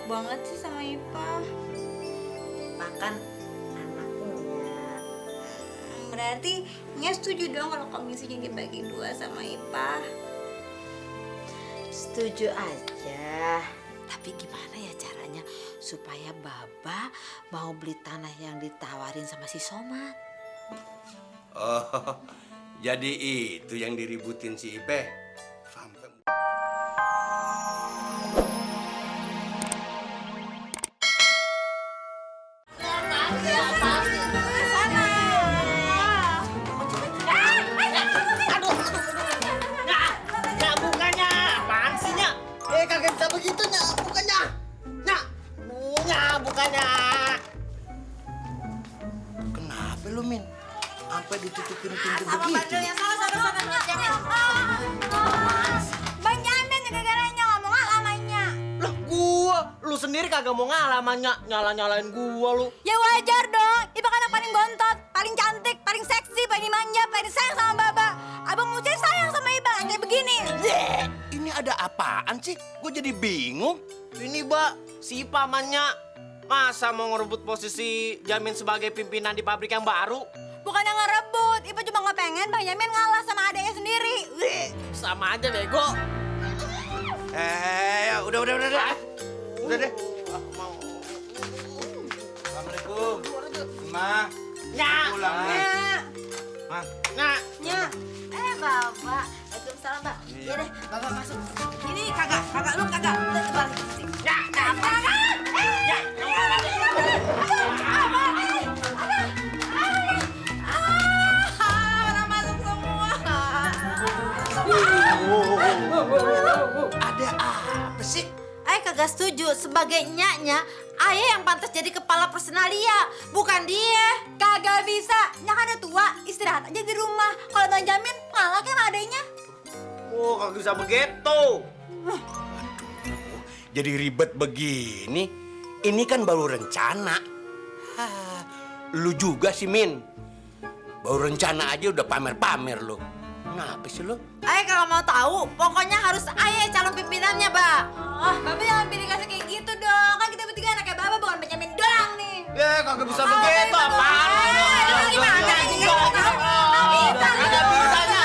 banget sih sama Ipah. Makan anaknya. Berarti Nya setuju dong kalau komisinya dibagi 2 sama Ipah. Setuju aja. Tapi gimana ya caranya supaya Baba mau beli tanah yang ditawarin sama si Somad? Oh, jadi itu yang diributin si Ipeh. Sampai Nyak, bukannya. Apaan sih, Nyak? Kagak bisa begitu, Nyak. Bukannya. Nyak. Nyak, bukannya. kenapa lu, Min? Sampai ditutupin pintu Sama begitu? bandel yang salah sana Jamin. Bang Jamin gara-garanya ngomong lamanya. Lah, lu sendiri kagak mau ngalah sama Nyak. Nyala-nyalain gua lu. Ya wajar dong. Ipah kan yang paling bontot, paling cantik, paling seksi, paling manja, paling sayang sama Baba. Abang Mucai sayang sama Ipah kayak begini. Ini ada apaan sih? Gue jadi bingung. Ini, Mbak, si Ipa sama Nyak. Masa mau ngerebut posisi Jamin sebagai pimpinan di pabrik yang baru? Bukan yang ngerebut, Ipah cuma nggak pengen Bang Jamin ngalah sama adeknya sendiri. Sama aja, bego. Ya, udah. Udah deh. Assalamualaikum. Ma. Nyak. Pulang nih. Nya, Ma. Nyak. Nya. Baba. Waalaikumsalam, Mbak. Ya deh, Baba masuk. Ini kagak lu kagak. Balik ke sini. Nyak. Apa? Orang masuk semua. Ada apa sih? Ayah kagak setuju. Sebagai nyaknya, ayah yang pantas jadi kepala personalia, bukan dia. Kagak bisa. Nya kan udah tua, istirahat aja di rumah. Kalau Bang Jamin ngalah kan adeknya. Oh, kagak bisa begitu. Jadi ribet begini. Ini kan baru rencana. Lu juga sih, Min. Baru rencana aja udah pamer-pamer lu. Kenapa sih lu? Ayah kalau mau tahu, pokoknya harus ayah calon pimpinannya, Mbak. Oh, Baba jangan pilih kasih kayak gitu dong. Kan kita bertiga anaknya Baba bukan Bang Jamin doang nih. Ya, kagak bisa begitu. Apaan? Gimana sih? Nggak bisa. Kagak bisa, Nyak.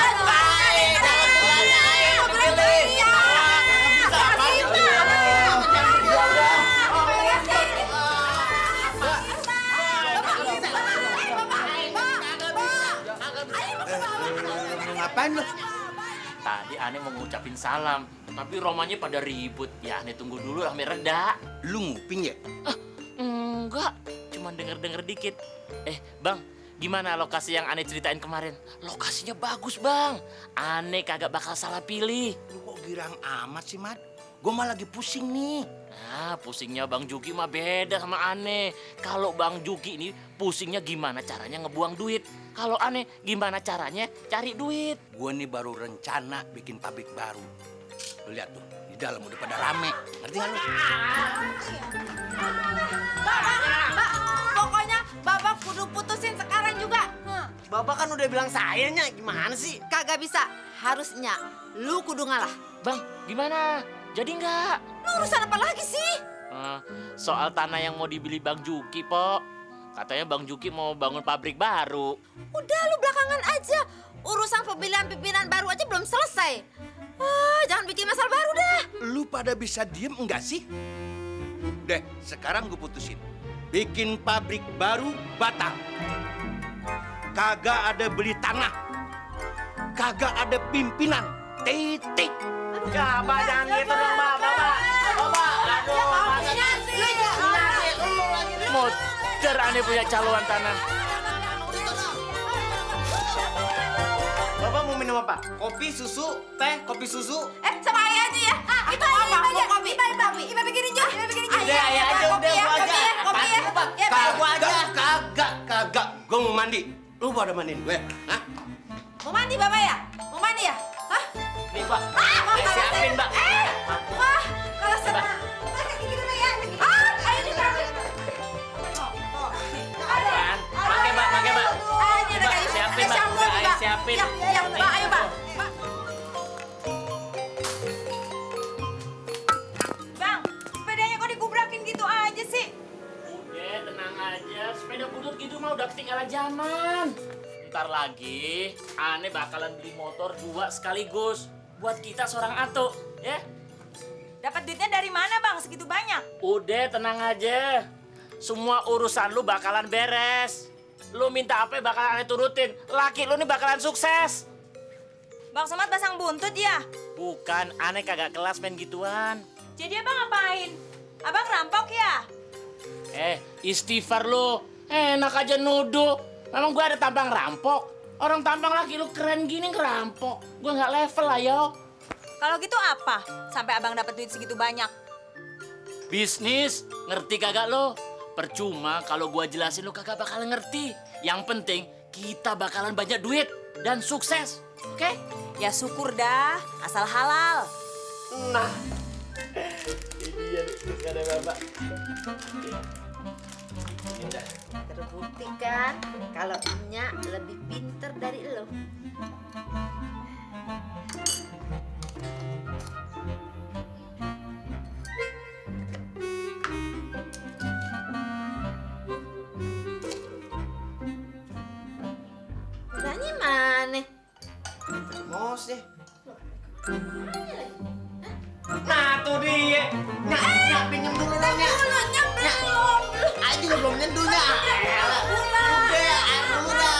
Ngapain lu? Tadi Ane mau ngucapin salam, tapi Romanya pada ribut. Ya Ane tunggu dulu sampai reda. Lu nguping ya? Enggak, cuma denger-denger dikit. Bang, gimana lokasi yang Ane ceritain kemarin? Lokasinya bagus, Bang. Ane kagak bakal salah pilih. Lu kok girang amat sih, Mat? Gue malah lagi pusing nih. Nah, pusingnya Bang Juki mah beda sama Ane. Kalau Bang Juki ini pusingnya gimana caranya ngebuang duit. Kalau Ane gimana caranya cari duit. Gue nih baru rencana bikin pabrik baru. Lu lihat tuh, di dalam udah pada rame. Ngerti gak lu? Pokoknya Bapak kudu putusin sekarang juga. Bapak kan udah bilang saya, Nyak. Gimana sih? Kagak bisa, harusnya lu kudu ngalah. Bang, gimana? Jadi nggak? Lu urusan apa lagi sih? Soal tanah yang mau dibeli Bang Juki, Pok. Katanya Bang Juki mau bangun pabrik baru. Udah lu belakangan aja. Urusan pemilihan pimpinan baru aja belum selesai. Jangan bikin masalah baru dah. Lu pada bisa diem enggak sih? Deh, sekarang gue putusin. Bikin pabrik baru batal. Kagak ada beli tanah. Kagak ada pimpinan. Titik. Ya, Mbak, jangan gitu dong, Mbak. Bapak. Aduh, Motor Ane punya caloan tanah. Bapak mau minum apa? Kopi, susu, teh, kopi susu. Sama ayah aja ya. Itu apa? Mau kopi? Ipa bikinin aja. Udah, ya aja, udah, gua aja. Kopi ya. Kagak. Gue mau mandi. Lu pada mandiin gue? Hah? Mau mandi Bapak ya? Mau mandi ya? Hah? Nih, Mbak. Siapin, Mbak. Wah, kalau sama. Ayo ditaruh. Pakai, Mbak. Mbak, siapin, Mbak. Udah, siapin. Ya, Mbak, ayo, Mbak. Bang, sepedanya kok digubrakin aman. Ntar lagi, Ane bakalan beli motor 2 sekaligus. Buat kita seorang atuk, ya? Dapat duitnya dari mana bang segitu banyak? Udah, tenang aja. Semua urusan lu bakalan beres. Lu minta apa bakalan Ane turutin. Laki lu nih bakalan sukses. Bang Somad pasang buntut ya? Bukan, Ane kagak kelas main gituan. Jadi abang ngapain? Abang rampok ya? Istighfar lu. Enak aja nuduh. Memang gua ada tampang rampok. Orang tampang laki lu keren gini ngerampok. Gua nggak level lah, yo. Kalau gitu apa? Sampai abang dapat duit segitu banyak. Bisnis, ngerti kagak lo? Percuma kalau gua jelasin lu kagak bakalan ngerti. Yang penting kita bakalan banyak duit dan sukses. Oke? Ya syukur dah, asal halal. Nah. Ini dia nih, ada Bapak. Terbukti kan kalau Nya lebih pinter dari lo. Udahnya mana? Mos deh. Nah tuh dia. Nyak, pinjam dulu dong, Nyak. Nyak, Ayo juga belum nyentuh, Nyak. Elah. Udah, air dulu dah.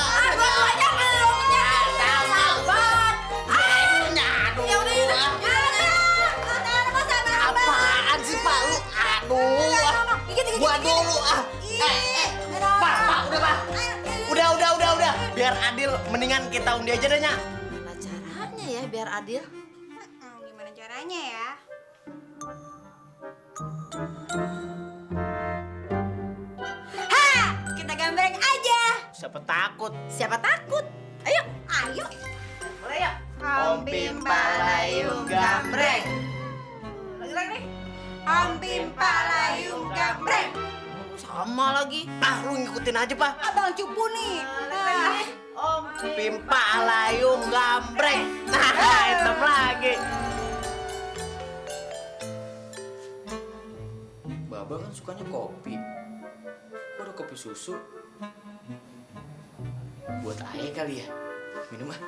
Apaan sih, Pak? Lu, aduh. Gua dulu, ah. Pak, udah, Pak. Udah. Biar adil, mendingan kita undi aja deh, Nyak. Gimana caranya ya biar adil? Gimana caranya ya? Kita gambreng aja. Siapa takut? Siapa takut? Ayo. Ayo. Mulai ya. Om Pimpa Layung Gambreng. Lagi. Om Pimpa Layung Gambreng. Sama lagi. Ah, lu ngikutin aja, Pak. Abang cupu nih. Om Pimpa Layung Gambreng. Nah, hitam lagi. Baba kan sukanya kopi. Kok ada kopi susu? Buat Ae kali ya? Minum ah.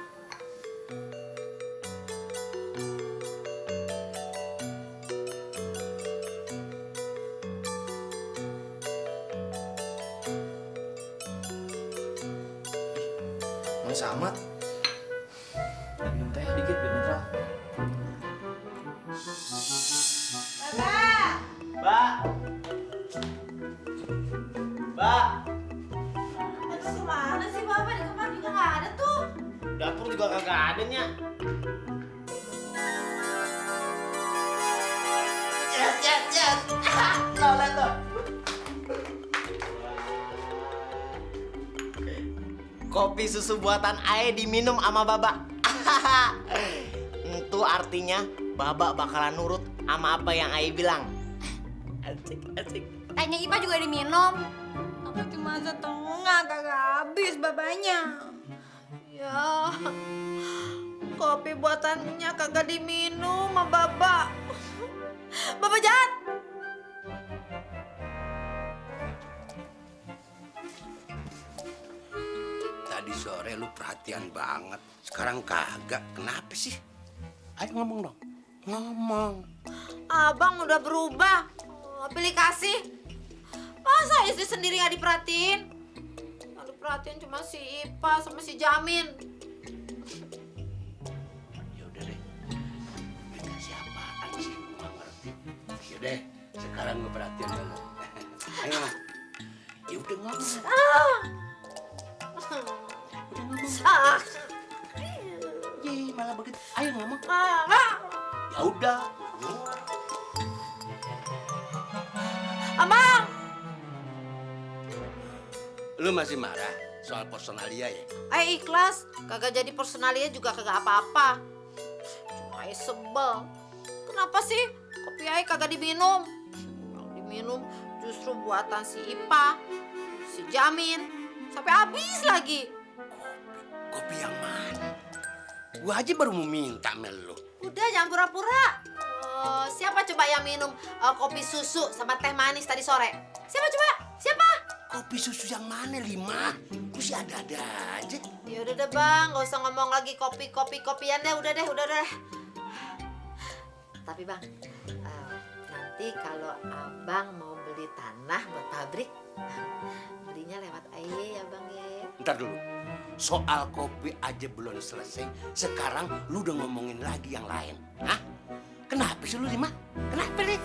Mas Ahmad. Minum teh dikit biar netral. Mbak. Mbak. Kemana sih Bapak? Di kamar juga nggak ada tuh. Dapur juga kagak ada, Nyak. Yes. Lola tuh. Kopi susu buatan Ae diminum sama Baba. Itu artinya Baba bakalan nurut sama apa yang Ae bilang. Asik. Tehnya Ipa juga diminum. Apa cuma setengah kagak habis babanya. Ya, kopi buatannya kagak diminum sama Bapak. Bapak jahat. Tadi sore lu perhatian banget. Sekarang kagak. Kenapa sih? Ayo ngomong dong. Ngomong. Abang udah berubah. Pilih kasih. Masa istri sendiri nggak diperhatiin? Yang diperhatiin cuma si Ipa sama si Jamin. Ya udah deh. Dikasih apaan sih? Gua nggak ngerti. Ya deh. Sekarang gue perhatian dulu. Ayo ngomong. Ya udah ngomong. Ah, Ye, malah begitu. Ayo ngomong. ah. Ya udah. Abang. Lu masih marah soal personalia ya? Ay ikhlas, kagak jadi personalia juga kagak apa-apa. Cuma Ay sebel. Kenapa sih kopi Ay kagak diminum? Yang diminum justru buatan si Ipa, si Jamin, sampai habis lagi. Kopi yang mana? Gua aja baru mau minta mel lu. Udah jangan pura-pura. Siapa coba yang minum kopi susu sama teh manis tadi sore? Siapa coba? Siapa? Kopi susu yang mana, Lima? Kok sih ada-ada aja? Ya udah deh bang, nggak usah ngomong lagi kopian deh, udah deh. Tapi bang, nanti kalau abang mau beli tanah buat pabrik, belinya lewat Aye ya bang ya. Ntar dulu. Soal kopi aja belum selesai. Sekarang lu udah ngomongin lagi yang lain. Hah? Kenapa sih lu, Lima? Kenapa nih?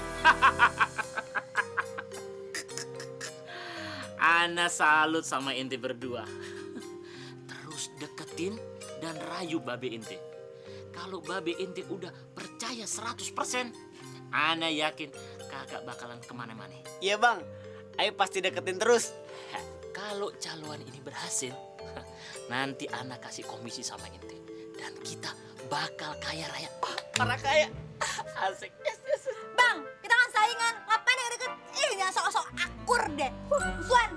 Ana salut sama inti berdua. Terus deketin dan rayu babe inti. Kalau babe inti udah percaya 100%, Ana yakin kakak bakalan kemana-mana. Iya bang, ayo pasti deketin terus. Kalau calon ini berhasil, nanti Ana kasih komisi sama inti. Dan kita bakal kaya raya. Para kaya. Asik. Bang, kita kan saingan. Ngapain deket-deket? Jangan sok-sok akur deh. Musuhan.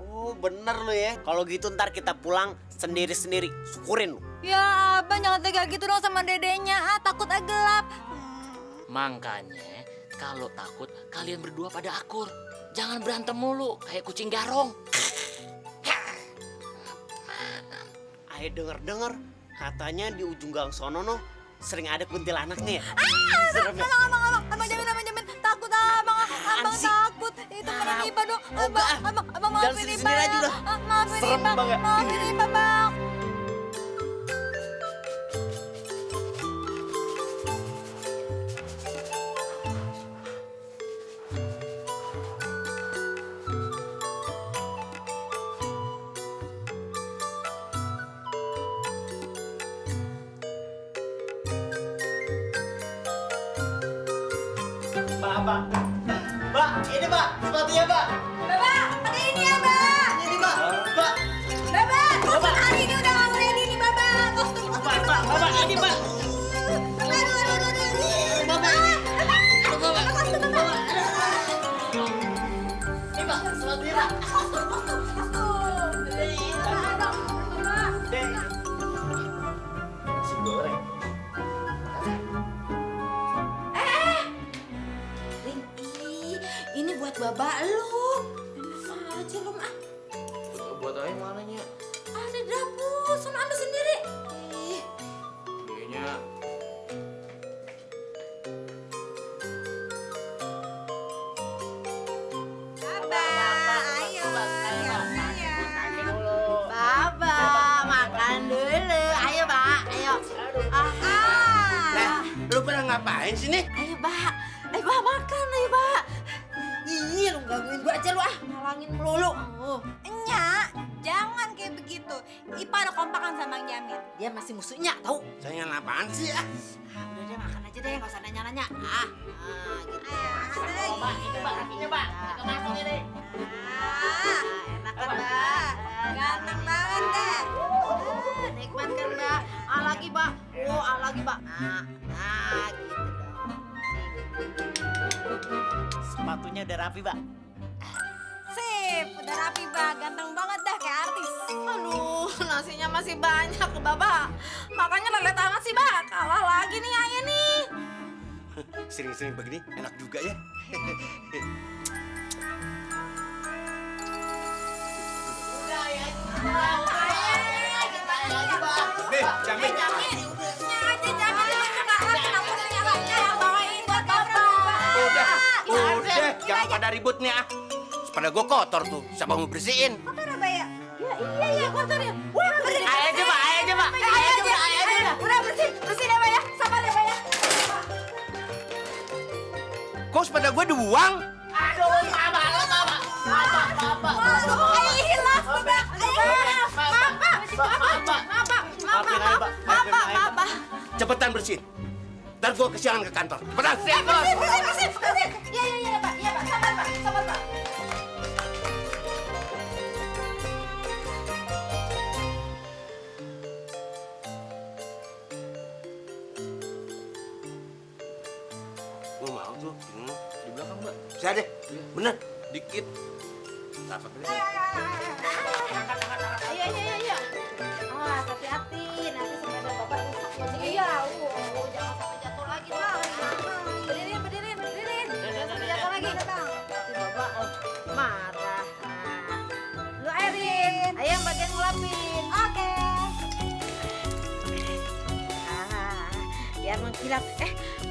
Oh bener lu ya. Kalau gitu ntar kita pulang sendiri-sendiri. Syukurin lu. Ya abang jangan tega gitu dong sama dedenya. Takut gelap. Makanya kalau takut kalian berdua pada akur. Jangan berantem mulu kayak kucing garong. Ayo denger-denger. Katanya di ujung gang sono no sering ada kuntilanaknya ya. Serem ya? Abang jamin. Takut abang sih? takut. Itu mana Iba dong. Abang Jangan maafin Iba sendiri-sendiri aja ya. udah. Maafin Serem Iba. banget. Maafin Iba bang. Mbak, ini mbak, sepatunya mbak. Bapak, pakai ini ya Mbak. Ini mbak, mbak. Bapak, kostum hari ini udah nggak ready nih Bapak. Kostum. Mbak, ini mbak. Ini mbak, sepatunya mbak. Nasi goreng. Ini buat babak lu. Enak aja lu mah. Buat Ayah mananya? Ada dapur, sana ambil sendiri. Ih, Kayaknya Baba, makan dulu. Ayo, Mbak. Ayo. Lu pada ngapain sih nih? Ayo, Mbak. Ayo, Mbak, makan, ayo, Mbak. Ih, lu gangguin gua aja lu ngalangin melulu. Enya, jangan kayak begitu. Ipa ada kompakan sama Bang Jamil. Dia masih musuhnya, tahu? Saingan apaan sih ah? Udah deh, makan aja deh, nggak usah nanya-nanya. Gitu. Mbak, ini mbak, kakinya mbak. Kakinya deh. Enak kan, Mbak? Ganteng banget deh. Nikmat kan, Mbak? Lagi, Mbak. Lagi, Mbak. Gitu dong. Sepatunya udah rapi mbak. Sip, udah rapi Bang. Ganteng banget dah kayak artis. Aduh, nasinya masih banyak, Baba. Makanya lelet amat sih, Mbak. Kalah lagi nih Ayah nih. Sering-sering begini enak juga ya. Nih, Jamil. Udah, jangan pada ribut nih ah. Sepeda gua kotor tuh, siapa mau bersihin? Kotor apa ya? Iya, kotor ya. Wah, bersih. Ayo aja mbak, ayo aja mbak. Udah bersih deh, Mbak ya. Sabar deh, Mbak ya. Kok sepeda gua dibuang? Aduh, mama. Ayo hilang, Bang. Mbak. Cepetan bersihin. Ntar gua kesiangan ke kantor. Cepetan. Bersih. Iya, Pak. Iya, Pak. Sabar, Pak. Gua mau tuh. di belakang Mbak. Saya deh. Bener. Dikit. Dapat dulu. Iya. Hati-hati. Nanti sepeda Bapak rusak. Iya, jangan sampai jatuh lagi, Bang. Berdiriin. Jangan sampai jatuh lagi. Nanti Bapak marah. Lu airin. Ayo yang bagian biar mengkilap.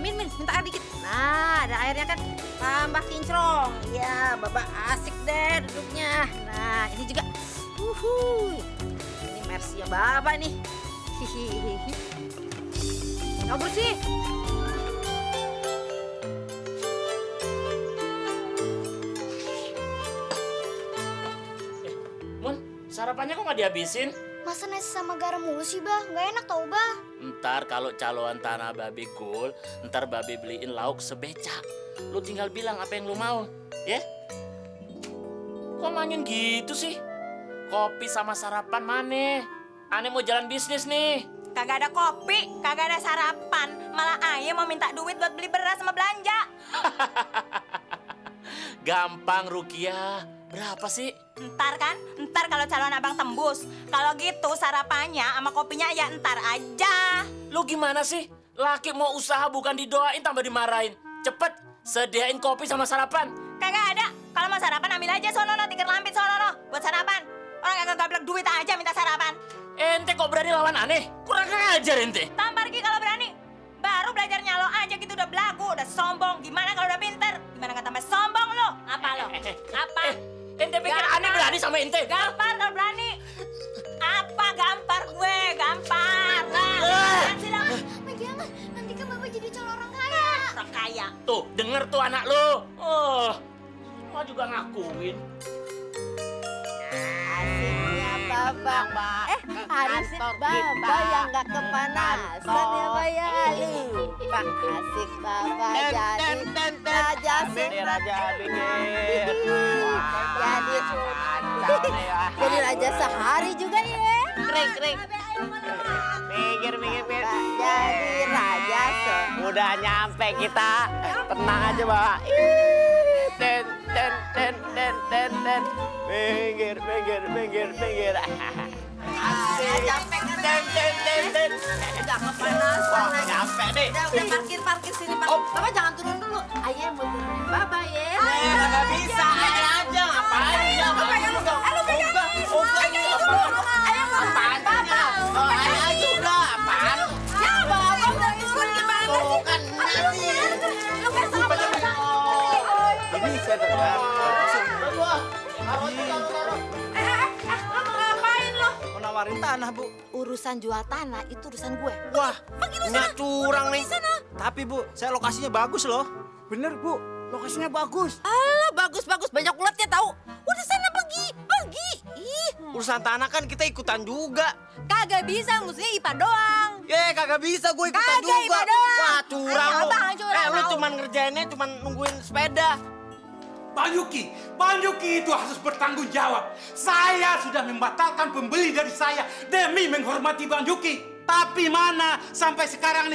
Min, minta air dikit. Nah, ada airnya kan. Tambah kinclong. Ya, Baba asik deh duduknya. Nah, ini juga. Ini Mercy-nya Baba nih. Hihihi. Nggak bersih. Mun, sarapannya kok nggak dihabisin? Masa nasi sama garam mulu sih, Bah? Nggak enak tau, Bah. Ntar kalau caloan tanah babe gol, ntar babe beliin lauk sebecak. Lu tinggal bilang apa yang lu mau, ya? Kok manyun gitu sih? Kopi sama sarapan mana? Ane mau jalan bisnis nih. Kagak ada kopi, kagak ada sarapan. Malah ayah mau minta duit buat beli beras sama belanja. Gampang, Rukia. Berapa sih? Ntar kalau calon abang tembus. Kalau gitu sarapannya sama kopinya ya ntar aja. Lu gimana sih? Laki mau usaha bukan didoain tambah dimarahin. Cepet, sediain kopi sama sarapan. Kagak ada. Kalau mau sarapan ambil aja sono tikar lampit sono buat sarapan. Orang kagak gablek duit aja minta sarapan. Ente kok berani lawan aneh? Kurang ajar ente. Tampar Ki kalau berani. Baru belajar nyalo aja gitu udah belagu, udah sombong. Gimana kalau udah pinter? Gimana nggak tambah sombong lo? Apa lo? Apa? Ente pikir Gampar. aneh berani sama ente? Gampar kalau berani. Apa gampar gue? Gampar. Nah, sih lo. Ma, jangan. Nanti kan Bapak jadi calon orang kaya. Orang kaya. Tuh, denger tuh anak lu. Oh, semua juga ngakuin. Asiknya Baba. Hari Baba yang gak kepanasan ya Baya. Lupa asik Baba jadi raja jadi raja sehari juga ya. Kering. Minggir. Jadi raja Udah nyampe kita. Tenang aja, Bapak. Ten. Minggir. Asik. Ten. Gak kepanasan. Wah, nyampe nih. Udah parkir sini Pak. Baba jangan turun dulu. Ayah mau turunin Baba ya. Nggak bisa. Ayo aja. Ngapain? Ini saya dengar. Mau nawarin tanah, Bu. Urusan jual tanah itu urusan gue. Wah, nggak curang nih. Tapi, Bu, saya lokasinya bagus loh. Bener, Bu. Lokasinya bagus. Alah bagus banyak ulatnya tahu. Udah sana pergi. Ih. Urusan tanah kan kita ikutan juga. Kagak bisa, mestinya IPA doang. Kagak bisa gue ikutan Kagak, juga. Ipa doang. Wah, curang lo. Abang curang, Lu tau. cuman ngerjainnya cuman nungguin sepeda. Bang Yuki itu harus bertanggung jawab. Saya sudah membatalkan pembeli dari saya demi menghormati Bang Yuki. Tapi mana sampai sekarang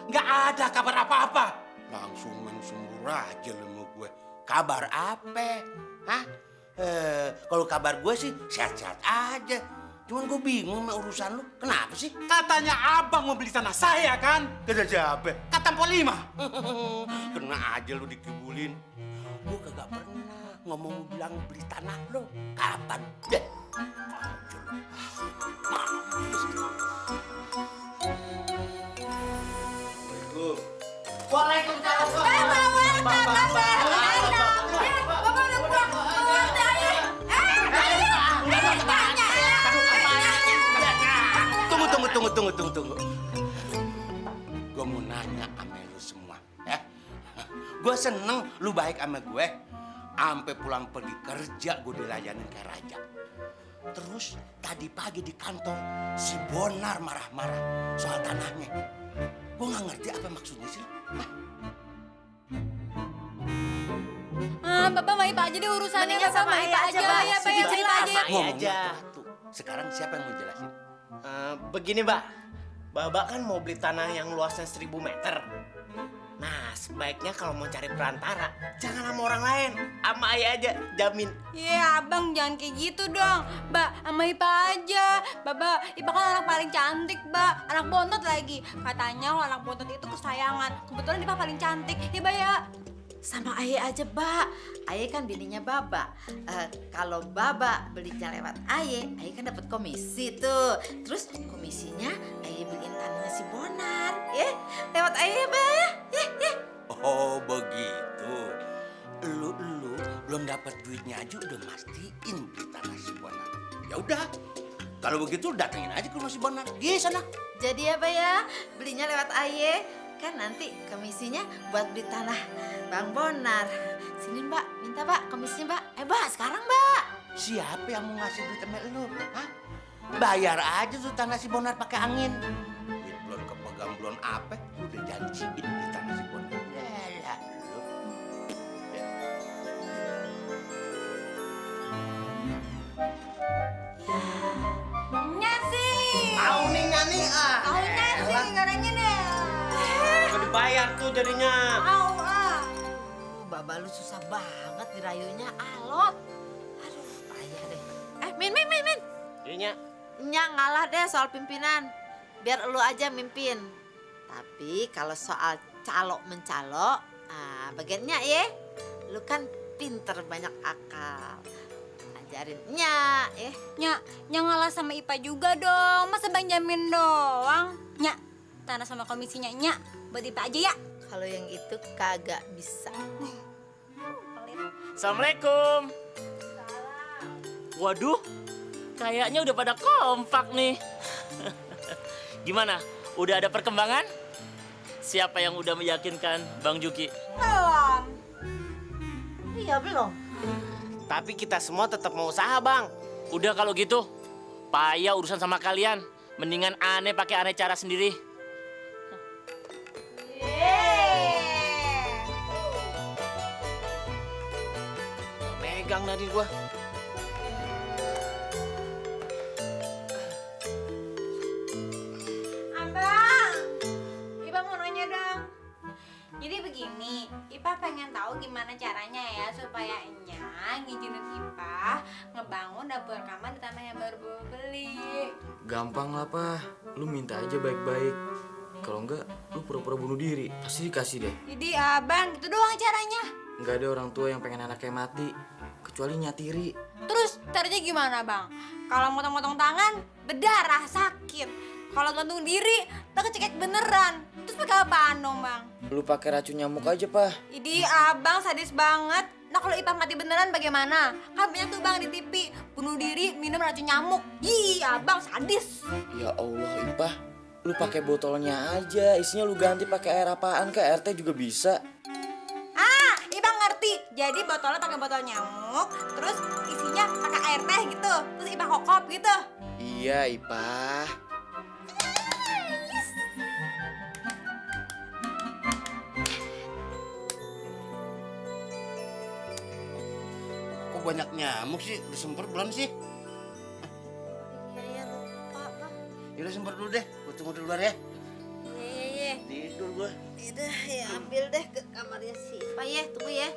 nggak ada kabar apa-apa. Langsung mensembur aja lu sama gue. Kabar apa? Hah? Kalau kabar gue sih sehat-sehat aja. Cuman gue bingung sama urusan lu. Kenapa sih? Katanya abang mau beli tanah saya kan? Kena siapa? Kata Mpok Lima. Kena aja lu dikibulin. Gue kagak pernah ngomong bilang beli tanah lo. Kapan? Deh. Aja lu. Mampus. Waalaikumsalam. Tunggu. Gue mau nanya sama lu semua, ya. Gue seneng lu baik sama gue. Sampai pulang pergi kerja gue dilayanin kayak raja. Terus tadi pagi di kantor si Bonar marah-marah soal tanahnya. Gue nggak ngerti apa maksudnya sih. Bapak mau IPA aja deh urusannya. Mendingan sama Bapak Ayah aja, ya, Pak. Pak, Sedikit cerita aja. aja. Ngomongnya satu. Sekarang siapa yang mau jelasin? Begini, Mbak. Babak kan mau beli tanah yang luasnya 1000 meter. Nah, sebaiknya kalau mau cari perantara, jangan sama orang lain. Sama Ayah aja, jamin. Iya, abang jangan kayak gitu dong. Mbak, sama IPA aja. Mbak, IPA kan anak paling cantik, Mbak. Anak bontot lagi. Katanya kalau anak bontot itu kesayangan. Kebetulan IPA paling cantik. Ya, Mbak ya. Sama Ayah aja, Mbak. Ayah kan bininya Baba. Kalau Baba belinya lewat Ayah kan dapat komisi tuh. Terus komisinya Ayah beliin tanahnya si Bonar, ya. lewat aja ya, Bah ya. Oh begitu. Lu belum dapat duitnya aja udah mastiin beli tanah si Bonar. Ya udah, kalau begitu datengin aja ke rumah si Bonar. Di sana. Jadi ya, Bah ya, belinya lewat aye. Kan nanti komisinya buat beli tanah Bang Bonar. Sini, Mbak, minta, Mbak, komisinya, Mbak. Mbak, sekarang, Mbak. Siapa yang mau ngasih duit sama lu? Hah? Bayar aja tuh tanah si Bonar pakai angin. Duit belum kepegang belum apa, lu udah janjiin di tanah si Bonar. Yalah, lu. Nya sih. Tahu nih nyanyi ah. Taunya sih garanya deh. Nggak dibayar tuh jadinya. Au ah. Baba lu susah banget dirayunya, alot. Aduh, payah deh. Min. Jadinya Nya ngalah deh soal pimpinan. Biar lu aja mimpin. Tapi kalau soal calo-mencalo, bagiannya ya. Lu kan pinter banyak akal. Ajarin Nya, Nya ngalah sama Ipa juga dong. Masa Bang Jamin doang? Nya, tanah sama komisinya Nya buat Ipa aja ya. Kalau yang itu kagak bisa. Assalamualaikum. Waduh, kayaknya udah pada kompak nih. Gimana? Udah ada perkembangan? Siapa yang udah meyakinkan Bang Juki? Belum. Iya belum. tapi kita semua tetap mau usaha, Bang. Udah kalau gitu, payah urusan sama kalian. Mendingan aneh pakai aneh cara sendiri. Megang dari gua. Abang, Ipa mau nanya dong. Jadi begini, Ipa pengen tahu gimana caranya ya supaya Enya ngizinin Ipa ngebangun dapur rekaman di tanah yang baru beli. Gampang lah, Pak. Lu minta aja baik-baik. Kalau enggak, lu pura-pura bunuh diri. Pasti dikasih deh. Jadi abang, gitu doang caranya. Enggak ada orang tua yang pengen anaknya mati. Kecuali nyatiri. Terus caranya gimana bang? Kalau motong-motong tangan, berdarah, sakit. Kalau gantung diri, tak kecekek beneran. Terus pakai apaan dong bang? Lu pakai racun nyamuk aja, Pak. Idi abang sadis banget. Nah kalau Ipa mati beneran bagaimana? Kan banyak tuh bang di TV, bunuh diri, minum racun nyamuk. Ih abang sadis. Ya Allah, Ipah. Lu pakai botolnya aja. Isinya lu ganti pakai air apaan? Ke air teh juga bisa. Ah, Ipa ngerti. Jadi botolnya pakai botol nyamuk, terus isinya pakai air teh gitu. Terus Ipa kokop gitu. Iya, Ipah. Kok banyak nyamuk sih? Udah semprot belum sih? Iya lupa bang. Yaudah semprot dulu deh. Gue tunggu di luar ya. Iya. Tidur gue. Udah ya ambil deh ke kamarnya si Pak ya, tunggu ya.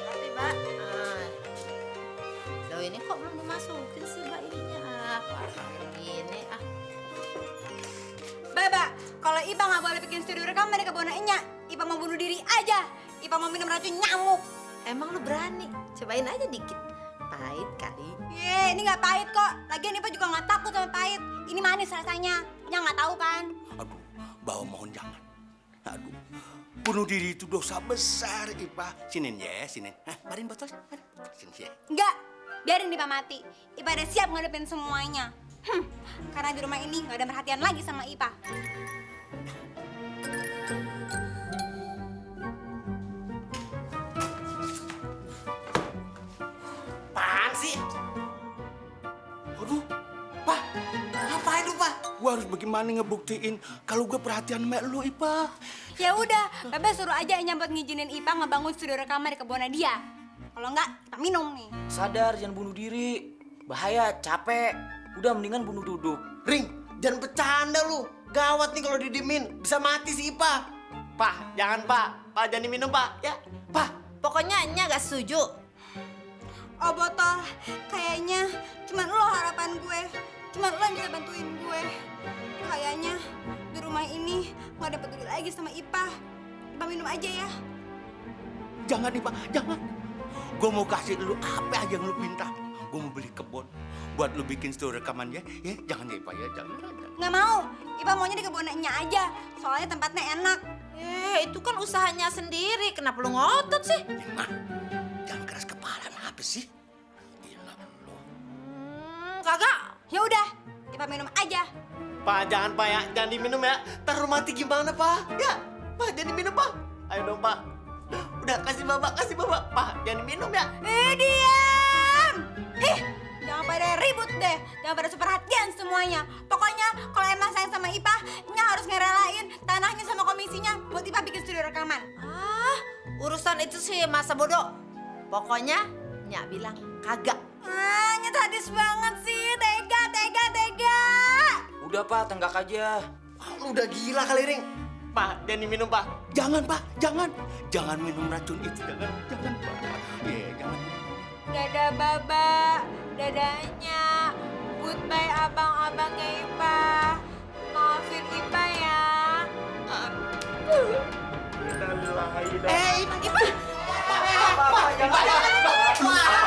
Tapi Mbak, jauh ini kok belum dimasukin sih Mbak ininya? Kok kayak gini Baba, kalau Ipa nggak boleh bikin studio rekaman di kebun Enya, Ipa mau bunuh diri aja. Ipa mau minum racun nyamuk. Emang lu berani? Cobain aja dikit. Pahit kali. Ye, ini nggak pahit kok. Lagian Ipa juga nggak takut sama pahit. Ini manis rasanya. Nya nggak tahu kan? Aduh, bawa mohon jangan. Aduh, bunuh diri itu dosa besar, Ipa. Sinin ya, sinin. Hah, marin botol. Sini ya. Enggak, biarin Ipa mati. Ipa udah siap ngadepin semuanya. Karena di rumah ini nggak ada perhatian lagi sama Ipa. Apaan sih? Aduh, Pak, Ngapain lu, Pak? gua harus bagaimana ngebuktiin kalau gue perhatian sama lu, Ipa? Ya udah, Baba suruh aja Enya buat ngizinin Ipa ngebangun studio rekaman di kebunnya dia. Kalau enggak, Ipa minum nih. Sadar, jangan bunuh diri. Bahaya, capek. Udah mendingan bunuh duduk. Ring, jangan bercanda lu. Gawat nih kalau didimin, bisa mati si Ipa. Pak, jangan Pak. Pak, jangan diminum Pak, ya. Pak. Pokoknya Nya gak setuju. Oh botol, kayaknya cuman lo harapan gue. Cuman lo yang bisa bantuin gue. Kayaknya di rumah ini nggak ada peduli lagi sama Ipa. Ipa minum aja ya. Jangan, Ipa, jangan. Gue mau kasih lu apa aja yang lu minta. Gue mau beli kebun buat lu bikin studio rekaman ya. Ya, jangan ya, Ipa ya, jangan. Nggak mau, Ipa maunya di kebunnya aja. Soalnya tempatnya enak. Itu kan usahanya sendiri. Kenapa lu ngotot sih? Mah, jangan keras kepala, apa sih? Gila lu. Kagak. Ya udah, Ipa minum aja. Pak, jangan Pak ya. Jangan diminum ya. Ntar lu mati gimana Pak? Ya, Pak, jangan diminum Pak. Ayo dong Pak. Udah, kasih Bapak, kasih Bapak. Pak, jangan diminum ya. Diam! Jangan pada ribut deh, jangan pada seperhatian semuanya. Pokoknya kalau emang sayang sama Ipa, Nya harus ngerelain tanahnya sama komisinya buat Ipa bikin studio rekaman. Urusan itu sih masa bodoh. Pokoknya Nya bilang kagak. Nya sadis banget sih, tega. Udah, Pak, tenggak aja. Lu udah gila kali, Ring. Pak, jangan diminum Pak. Jangan, Pak, jangan. Jangan minum racun itu, jangan, Pak. Iya, jangan. Dadah Baba, dadanya, goodbye abang-abangnya Ipa. Maafin Ipa ya. Ipa.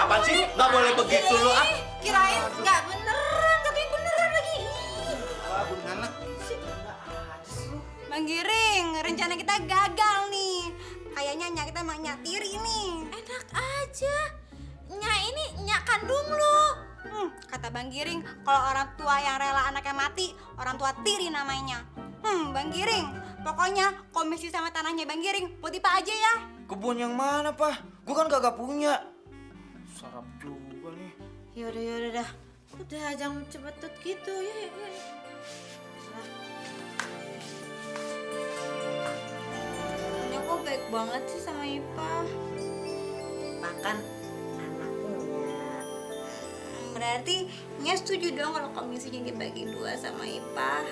Apaan sih? Nggak boleh begitu lu, ah. Kirain nggak beneran, katanya beneran lagi. Bang Giring, rencana kita gagal nih. Kayaknya Nya kita mau nyatiri nih. Enak aja. Nya ini Nya kandung lu. Kata Bang Giring, kalau orang tua yang rela anaknya mati, orang tua tiri namanya. Bang Giring, pokoknya komisi sama tanahnya Bang Giring, buat Ipa aja ya. Kebun yang mana, Pak? Gue kan kagak punya. Sarap juga nih. Yaudah dah. Udah jangan cepet gitu. Ya. Nya kok baik banget sih sama Ipa. Makan anaknya. Berarti Nya setuju dong kalau komisinya dibagi 2 sama Ipa.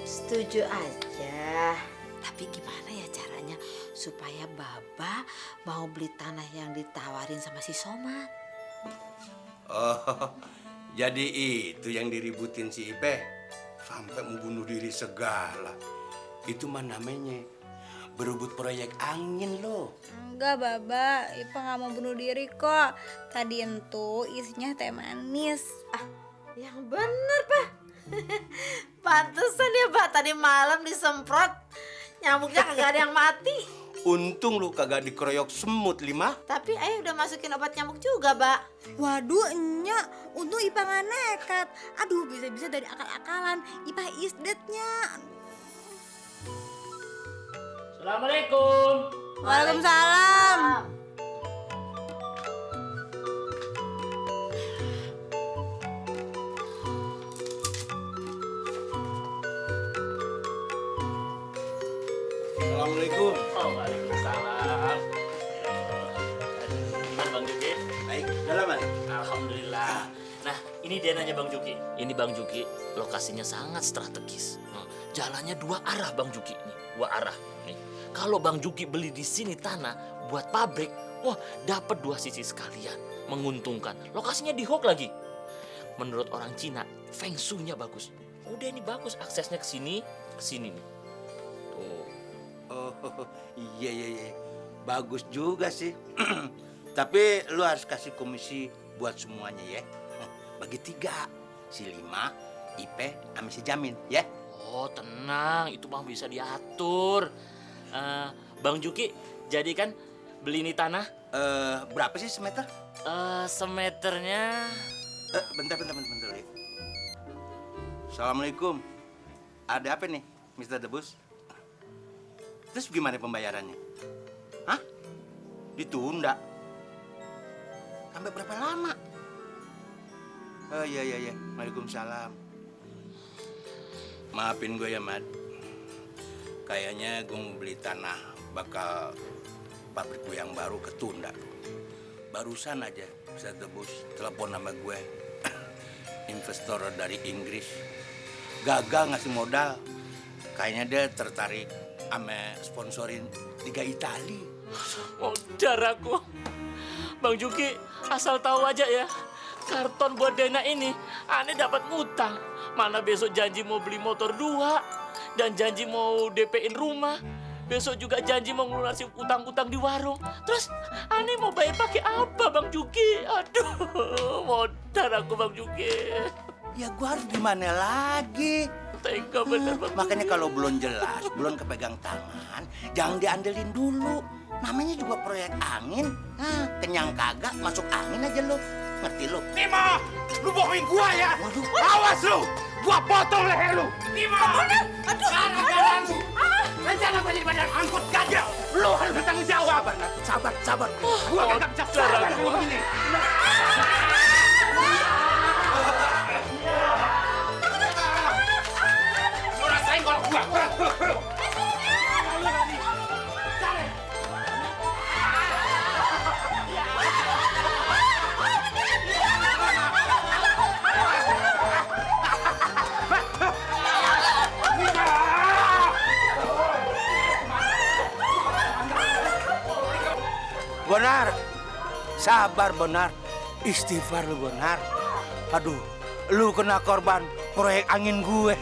Setuju aja. Tapi gimana ya caranya supaya Baba mau beli tanah yang ditawarin sama si Somad? Oh, jadi itu yang diributin si Ipe. Sampai mau bunuh diri segala. Itu mah namanya berebut proyek angin loh. Enggak, Baba. Ipa nggak mau bunuh diri kok. Tadi itu isinya teh manis. Yang bener, Pak. Pantesan ya, Pak. Tadi malam disemprot. Nyamuknya kagak ada yang mati. Untung lu kagak dikeroyok semut, Lima. Tapi ayah udah masukin obat nyamuk juga, Pak. Waduh, Nya. Untung Ipa nggak nekat. Aduh, bisa-bisa dari akal-akalan. Ipa is dead-nya. Assalamualaikum. Waalaikumsalam. Assalamualaikum. Oh, waalaikumsalam. Gimana Bang Juki? Baik, dalam balik. Alhamdulillah. Nah, ini denanya Bang Juki. Ini Bang Juki, lokasinya sangat strategis. Jalannya 2 arah Bang Juki nih, 2 arah. Nih, kalau Bang Juki beli di sini tanah buat pabrik, wah dapat 2 sisi sekalian, menguntungkan. Lokasinya di Hok lagi. Menurut orang Cina, feng shui-nya bagus. Udah ini bagus aksesnya ke sini nih. Tuh. Oh, iya. Bagus juga sih. Tapi lu harus kasih komisi buat semuanya ya. Bagi 3. Si Lima, Ipe, sama si Jamin ya. Oh tenang, itu mah bisa diatur. Bang Juki, jadi kan beli ini tanah? Berapa sih semeter? Semeternya Bentar, Lik. Assalamualaikum. Ada apa nih, Mr. Debus? Terus gimana pembayarannya? Hah? Ditunda? Sampai berapa lama? Oh iya. Waalaikumsalam. Maafin gue ya, Mat. Kayaknya gue mau beli tanah bakal pabrik gue yang baru ketunda. Barusan aja Mr. Debus telepon sama gue. Investor dari Inggris. Gagal ngasih modal. Kayaknya dia tertarik sama sponsorin Liga Itali. Modar aku. Bang Juki, asal tahu aja ya. Karton buat Dena ini, aneh dapat ngutang. Mana besok janji mau beli motor 2. Dan janji mau DP-in rumah. Besok juga janji mau ngelunasi utang-utang di warung. Terus aneh mau bayar pakai apa Bang Juki? Aduh, modar aku Bang Juki. Ya gue harus gimana lagi? Tega bener Bang. Makanya kalau belum jelas, belum kepegang tangan, jangan diandelin dulu. Namanya juga proyek angin. Nah, kenyang kagak, masuk angin aja lo. Ngerti lo? Nima, lu bohongin gua ya. Waduh. Awas lu, gua potong leher lu. Nima, gara-gara lu. Rencana gua jadi badan angkut gagal. Lu harus bertanggung jawab. Sabar. Gua kagak bisa sabar kalau begini. Lu rasain kalau gua. Bonar, sabar Bonar, istighfar lu Bonar. Aduh, lu kena korban proyek angin gue.